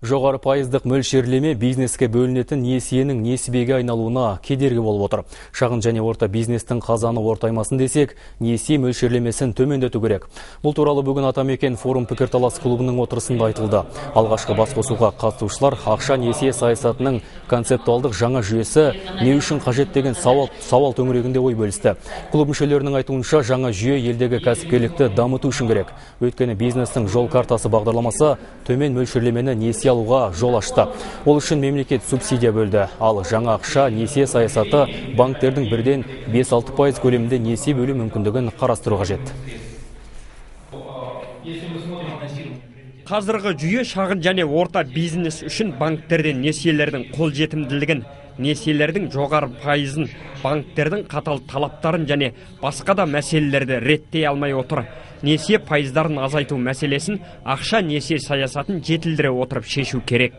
Жоғары пайыздық мөлшерлеме бизнеске бөлінетін несиенің несібеге айналуына кедергі болып отыр. Шағын және орта бизнестің қазаны ортаймасын десек, несие мөлшерлемесін төмендету керек. Бұл туралы бүгін Атамекен форум пікірталас клубының отырысында айтылды. Алғашқы басқосуға қатысушылар ақша несие саясатының концептуалдық жаңа жүйесі не үшін қажет деген сауал төңірегінде ой бөлісті. Клуб мүшелерінің айтуынша, жаңа жүйе елдегі кәсіпкерлікті дамыту үшін керек. Өйткені бизнестің жол картасы бағдарламасы төмен мөлшерлемені несие алуға жол ашты. Ол үшін мемлекет субсидия бөлді. Ал жаңа ақша несие саясаты банктердің бірден 5-6% көлемінде несие бөлу мүмкіндігін қарастыру қажет. Қазіргі жүйе шағын және орта бизнес үшін банктерден несиелердің қолжетімділігін, несиелердің жоғары пайызын, банктердің қатал талаптарын және басқа да мәселелерді реттей алмай отыр. Несие пайыздарын азайту мәселесін ақша несие саясатын жетілдіре отырып шешу керек.